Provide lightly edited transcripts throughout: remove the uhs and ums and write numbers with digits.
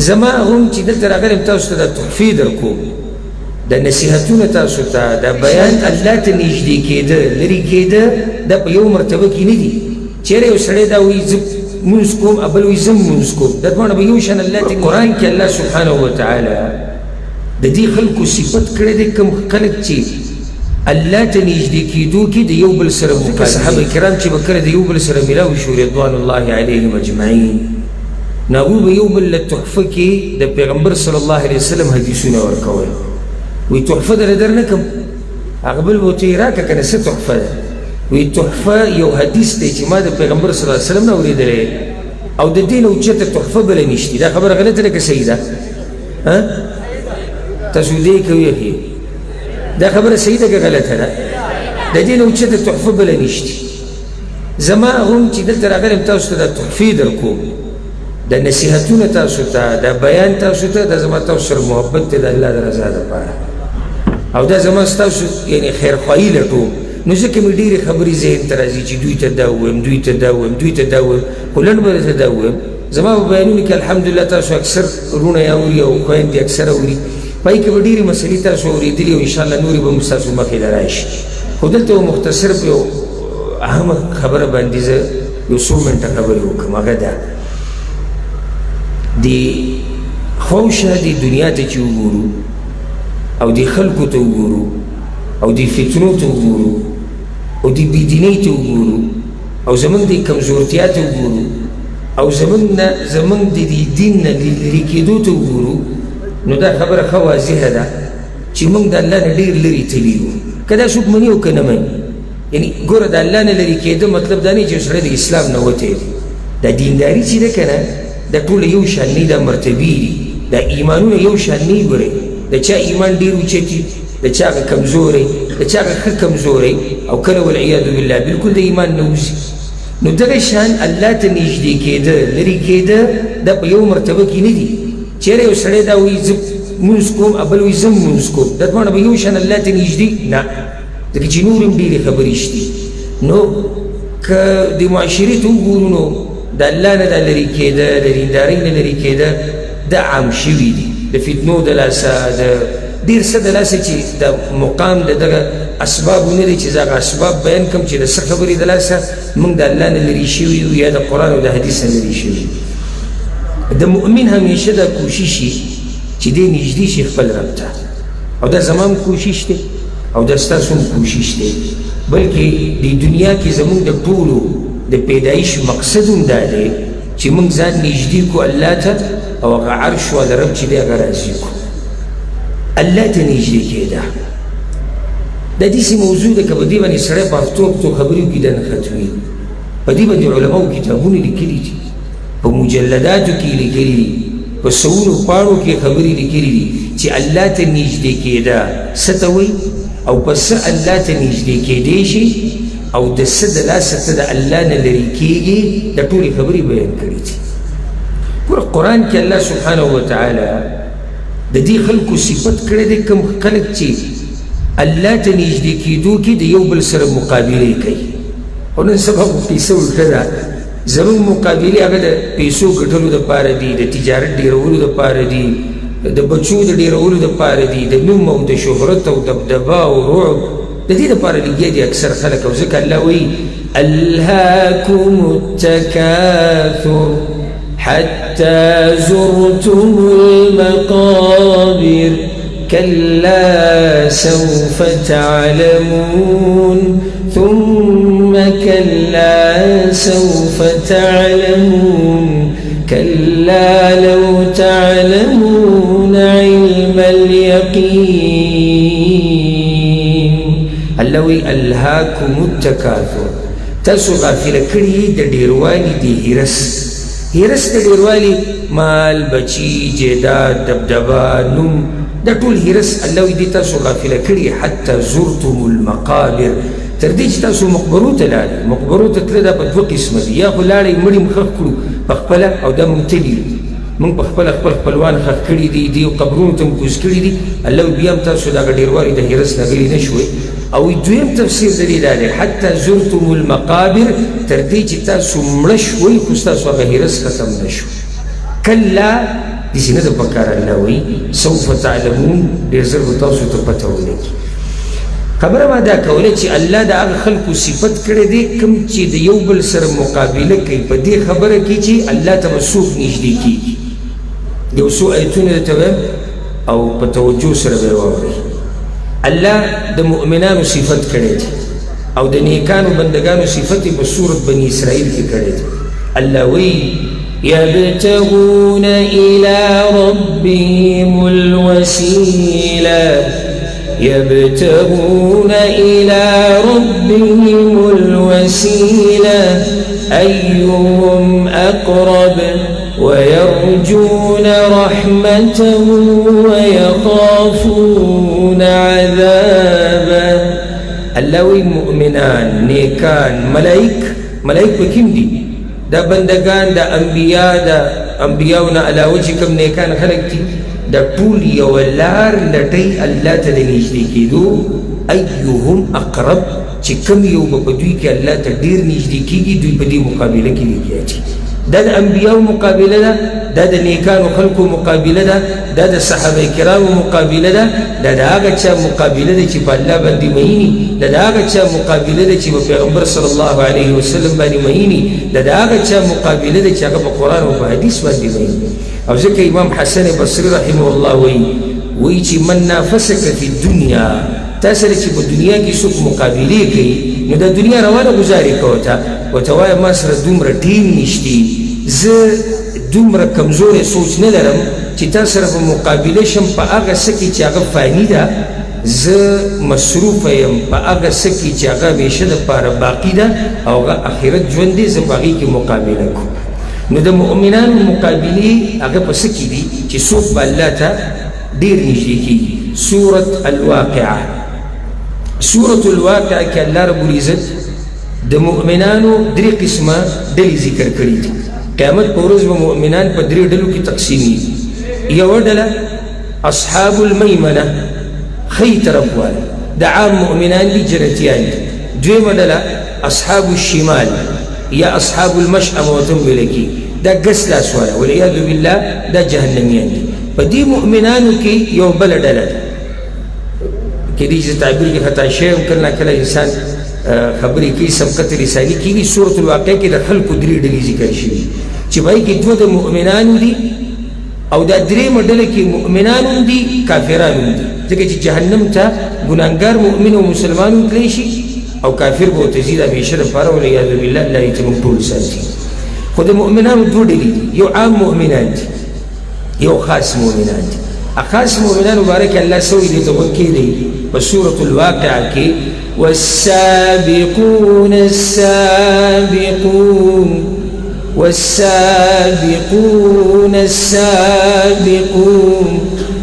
زما هم چې دلته راغلی یم تاسو ته دا تحفې در کوم، دا نصیحتونه تاسو ته، دا بیان الله ته نږدې کېده لرې کېده دا په یو مرتبه کې نه دي. چېرې یو سړی دا وایي زه لمونځ کوم، بل وایي زه هم لمونځ کوم، دا دواړه به یو شان الله ته. قرآن کې الله سبحانه وتعالی د دې خلکو صفت کړی دی کوم خلک چې الله ته نږدې کېدو کې د یو بل سره مقابله. صحابه کرام چې به کله د یو بل سره ملاو شو رضوان الله علیهم اجمعین، نو هغوی به یو بل له تحفه کې د پیغمبر صلی الله علیه وسلم حدیثونه ورکول. وایي تحفه درله در نه کړم، هغه بل به ورته وایي راکړه که نه څه تحفه ده؟ وایي تحفه یو حدیث دی چې ما د پیغمبر صلی الله علیه وسلم نه اورېدلی او د دې نه اوچته تحفه بله نشتي. دا خبره غلطه ده که صحیح ده؟ تاسو دې کوي دا خبره صحیح ده که غلطه ده؟ د دې نه اوچته تحفه بله نشتي. زما هم چې دلته راغلی یم تاسو ته دا تحفې در کوم، دا نصیحتونه تاسو ته، دا بیان تاسو ته، دا زما تاسو سره محبت دی د الله د رضا دپاره، او دا زما ستاسو یعنې خیرخواهي لټوم. نو ځکه مې ډېرې خبرې ذهن ته راځي چې دوی ته دا ووایم، دوی ته دا ووایم، دوی ته دا ووایم، خو لنډ به درته دا ووایم. زما په بیانونو کې الحمدلله تاسو اکثر وروڼه یې اوري او خویندې اکثر اوري، په هغې کې به ډېرې مسلې تاسو اورېدلي او انشاءالله نورې به هم ستاسو مخې له راشي. خو دلته به مختصر په یو اهمه خبره باندې زه یو څو منټه خبرې وکړم. هغه دا د خواوشا د دنیا ته چې وګورو او د خلکو ته وګورو او د فتنو ته وګورو او د بېدینۍ ته وګورو او زمونږ د کمزورتیا ته وګورو او زمونږ نه زمونږ د دې دین نه د لرې کېدو ته وګورو، نو دا خبره ښه واضحه ده چې موږ د الله نه ډېر لرې تللي یو. که دا څوک مني او که نه مني، یعنې ګوره د الله نه لرې کېده مطلب دا نه چې سړی د اسلام نه وتی دی. دا دینداري چې ده که نه دا ټوله یو شان نه، دا مرتبې دي، دا ایمانونه یو شان نه. ګورئ د چا ایمان ډېر اوچت وي، د چا هغه کمزوری، د چا هغه ښه کمزوری، او کله والعیاذ بالله بلکل د ایمان نه وځي. نو دغه شان الله ته نږدې کېده لرې کېده دا په یو مرتبه کې نه دي. چېرې یو سړی دا وایي زه لمونځ کوم، بل وایي زه هم لمونځ کوم، دا دواړه به یو شان الله ته نږدې نه، ځکه چې نور هم ډېرې خبرې شته. نو که د معاشرې ته وګورو نو د الله نه دا لرې کېده، د دیندارۍ نه لرې کېده دا عام شوي دي، د فتنو د لاسه، د ډېر څه د لاسه چې د مقام د دغه اسبابو نه دی چې زه هغه اسباب بیان کړم چې د څه خبرې د لاسه موږ د الله نه لرې شوي یو یا د قرآن او د حدیث نه لرې شوي. د مؤمن همیشه دا کوشش وي چې دی نږدې شي خپل رب ته، او دا زما هم کوشش دی او دا ستاسو هم کوشش دی. بلکې د دنیا کې زموږ د ټولو د پیدایش مقصد هم دا دی چې موږ ځان نږدې کړو الله ته او هغه عرش والا رب چې دی هغه راضي کړو. الله ته نږدې کېده دا داسې موضوع ده که په دې باندې سړی په هفتو هفتو خبرې وکړي دا نه ختمېږي. په دې باندې علماو کتابونه لیکلي دي، په مجلداتو کې لیکلي دي، په سوونو پاڼو کې خبرې لیکلي دي چې الله ته نږدې کېده څه ته وایي او په څه الله ته نږدې کېدی شي او د څه د لاسه ته د الله نه لرې کېږي، دا ټولې خبرې بیان کړي دي. ګوره قرآن کې الله سبحانه وتعالی د دې خلکو صفت کړی دی کوم خلک چې الله ته نږدې کېدو کې د یو بل سره مقابلې کوي. خو نن سبا خو کیسه الټه ده، زموږ مقابلې هغه د پیسو ګټلو دپاره دي، د تجارت ډېرولو دپاره دي، د بچو د ډېرولو دپاره دي، د نوم او د شهرت او دبدبه او رعب د دې دپاره لګیا دي اکثر خلک. او ځکه الله وایي ألهاكم التكاثر حتى زرتم المقابر كلا سوف تعلمون ثم كلا سوف تعلمون كلا لو تعلمون علم اليقين. الله وی ألهاكم التكاثر، تاسو غافل کړي د ډیروالي د هرس، هرس د ډیروالي مال، بچي، جیداد، دبدبه، نوم، دا ټول هرس الله وی دې تاسو غافل کړي حتی زرتم المقابر، تر دې چې تاسو مقبرو ته لاړئ. مقبرو ته تله دا په دوه قسمه دي، یا خو لاړئ مړي مو ښخ کړو په خپله، او دا مونږ تللي یو، مونږ په خپله خپل خپلوان ښخ کړي دي، دې قبرونو ته مو کوز کړي دي. الله وایي بیا هم تاسو دغه ډېروالي د هرس نه غلي نه شوئ. او دویم تفسیر د دې دا دی حتی زرتم المقابر، تر دې چې تاسو مړه شوئ خو ستاسو هغه هرس ختم نه شو. کلا داسې نه ده پکار. الله وایي سوف تعلمون، ډېر زر به تاسو ته پته ولګي. خبره ما دا کوله چې الله د هغه خلکو صفت کړی دی کوم چې د یو بل سره مقابله کوي په دې خبره کې چې الله ته به څوک نږدې کېږي. یو څو ایتونه درته وایم او په توجه سره به یې واورئ. الله د مؤمنانو صفت کړی دی او د نیکانو بندګانو صفت یې په سورت بني اسرائیل کې کړی دی. الله وایي يبتغون إلى ربهم الوسيلة، يبتغون إلى ربهم الوسيلة أيهم أقرب ويرجون رحمته ويخافون عذابه. الله وی مؤمنان، نیکان، ملائک، ملائک په کوم دي؟ دا بندگان، دا انبیاء، دا انبیاو نه علاوه چې کوم نیکان خلک دي، دا ټول یوه لار لټوي الله ته د نږدې کېدو. ایهم اقرب، چې کوم یو به په دوی کې الله ته ډېر نږدې کېږي، دوی په دې مقابله کې لګیا دي. دا د انبیاو مقابله ده، دا د نیکانو خلکو مقابله ده، دا د صحابه کرامو مقابله ده، دا د هغه چا مقابله ده چې په الله باندې مئیني، دا د هغه چا مقابله ده چې په پیغمبر صلی الله علیه وسلم باندې مئیني، دا د هغه چا مقابله ده چې هغه په قرآن او په حدیث باندې مئیني. او ځکه امام حسن بصري رحمه الله وایي چې من نافسک فی الدنیا، تا سره چې په دنیا کې څوک مقابلې کوي نو دا دنیا روانه ګزارې کوه، ته ورته وایه ما سره دومره ټیم نشتي، زه دومره کمزوری سوچ نه لرم چې تا سره په مقابله شم په هغه څه کې چې هغه فاني ده، زه مصروف یم په هغه څه کې چې هغه همیشه دپاره باقي ده او هغه آخرت ژوند دی، زه په هغې کې مقابله کوم. نو د مؤمنانو مقابلې هغه په څه کې دي چې څوک به الله ته ډېر نږدې کېږي. سورة الواقعة، سورة الواقعة کې الله رب العزت د مؤمنانو درې قسمه ډلې ذکر کړي دي. قیامت په ورځ به مؤمنان په درې ډلو کې تقسیمېږي. یوه ډله اصحاب المیمنه، ښی طرف والا، د عام مؤمنان دي، جنتیان دي. دویمه ډله اصحاب الشمال یا اصحاب المشأمه ورته هم ویل کېږي، دا ګس لاس والا والعیاذ بالله، دا جهنمیان دي. په دې مؤمنانو کې یو بله ډله ده، کېدای شي تعبیر کې خطا شوی هم، کله ناکله انسان خبرې کوي، سبقت لساني کېږي. سورة الواقعه کې د خلکو درې ډلې ذکر شوي چې په هغې کې دوه د مؤمنانو دي او دا درېیمه ډله کې مؤمنان هم دي کافران هم دي، ځکه چې جهنم ته ګناهګار مؤمن او مسلمان هم تللی شي او کافر به ورته ځي د همیشه دپاره والعیاذ بالله. الله دې موږ ټول ساتي. خو د مؤمنانو دوه ډلې دي، یو عام مؤمنان دي، یو خاص مؤمنان دي. خاص مؤمنانو باره کې الله څه وایي دې ته غوږ کښېږدئ په سورة الواقعه کې: والسابقون السابقون والسابقون السابقون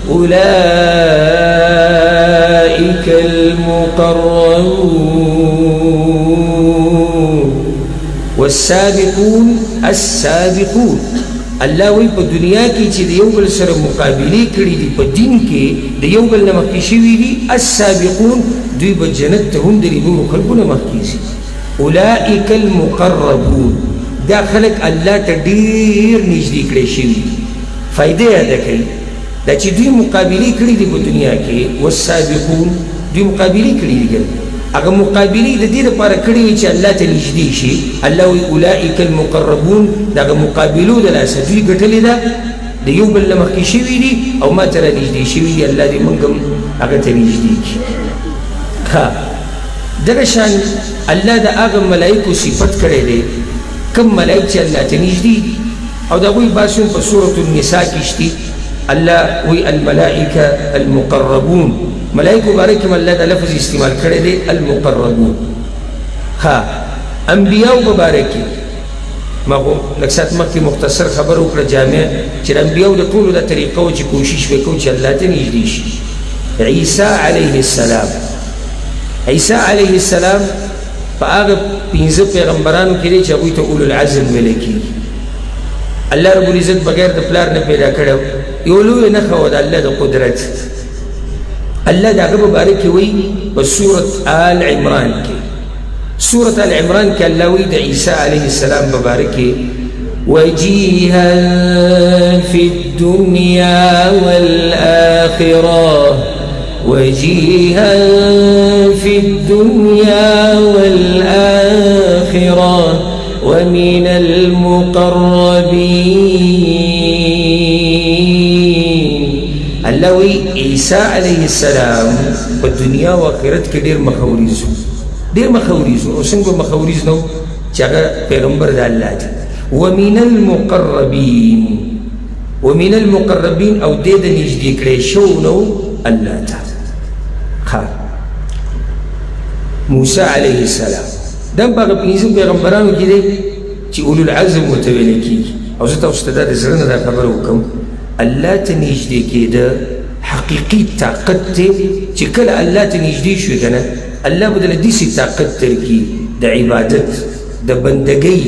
أولئك المقربون. والسابقون السابقون، الله وایي په دنیا کې چې د یو بل سره مقابلې کړي دي، په دین کې د یو بل نه مخکې شوي دي، السابقون دوی به جنت ته هم د نورو خلکو نه مخکې ځي. اولئک المقربون، دا خلک الله ته ډېر نږدې کړی شوي دي. فایده یاده کوي دا چې دوی مقابلې کړي دي په دنیا کې، والسابقون دوی مقابلې کړي دي، هغه مقابلې د دې لپاره کړې وي چې الله ته نږدې شي. الله وایي اولئک المقربون، د هغه مقابلو د لاسه دوی ګټلې ده، د یو بل نه مخکې شوي دي او ما ته را نږدې شوي دي. الله دې موږ هم هغه ته نږدې کړي. ښه، دغه شان الله د هغه ملایکو صفت کړی دی کوم ملایک چې الله ته نږدې دي، او د هغوی بحث هم په سورة النساء کې شته. الله وایي الملائکه المقربون، ملائکو باره کې هم الله دا لفظ استعمال کړی دی المقربون. ښه، انبیاو په باره کې ما خو لږ ساعت مخکې مختصر خبره وکړه جامع، چې د انبیاو د ټولو دا طریقه وه چې کوشش به کوو چې الله ته نږدې شي. عیسی علیه السلام، عیسی علیه السلام په هغه پنځه پیغمبرانو کې دی چې هغوی ته اولو العزم ویل کېږي. الله رب العزت بغیر د پلار نه پیدا کړی، یو لویه نښه وه د الله د قدرت. الله د هغه په باره کې وایي په سورة آل عمران کې، سورة آل عمران کې الله وایي د عیسی علیه السلام په باره کې: وجیها فی الدنيا والآخرة، وجيها في الدنيا والآخرة ومن المقربين. الله وی عیسی علیه السلام په دنیا او آخرت کې ډېر مخوریز و، ډېر مخوریز و. او څنګه مخوریز نه و چې هغه پیغمبر د الله دی. ومن المقربین، ومن المقربین، او دې د نږدې کړی شوو نه و الله ته. ښه، موسی علیه السلام دا هم په هغه پنځه پیغمبرانو کې دی چې اولو العزم ورته ویل کېږي. او زه تاسو ته دا د زړه نه دا خبره وکړم، الله ته نږدې کېده حقیقي طاقت دی چې کله الله ته نږدې شوې که نه، الله به درله داسې طاقت درکړي د عبادت، د بندګۍ،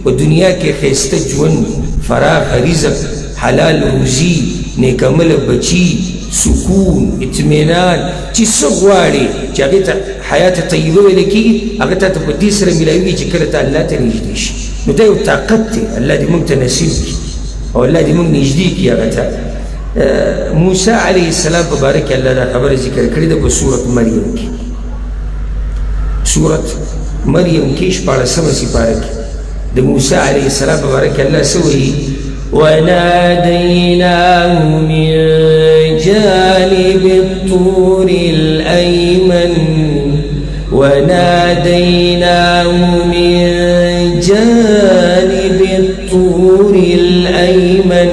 په دنیا کې ښایسته ژوند، فراخه رزق، حلال روزي، نیکعمله بچي، سکون، اطمینان، چې څه غواړې چې هغې ته حیات طیبه ویل کېږي، هغه تا ته په دې سره میلاویږي چې کله ته الله ته نږدې شي. نو دا یو طاقت دی، الله دې موږ ته نصیب کړي او الله دې موږ نږدې کړي هغه ته. موسی علیه السلام په باره کې الله دا خبره ذکر کړې ده په سورت مریم کې، سورت مریم کې 16مه سپاره کې د موسی علیه السلام په باره کې الله څه وایي؟ وناديناه من جانب الطور الأيمن، وناديناه من جانب الطور الأيمن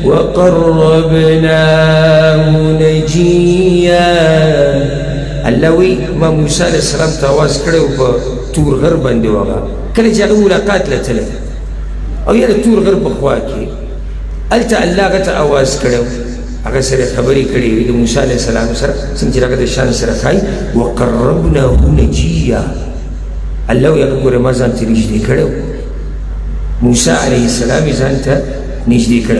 وقربناه نجيا. الله وی ما موسی علیه السلام ته आवाज کړی و په تور غر باندې، وغه کله چې هغه ملاقات له تللی او یا د تور غر په خوا کې، هلته الله هغه ته आवाज کړی و، هغه سره خبرې کړې وې د موسی علیه السلام سره، څنګه چې هغه د شان سره ښایي. وقربناه نجیا، الله وایي هغه ګوره ما ځان ته نږدې کړی و، موسی علیه السلام یې ځان ته نږدې کړی.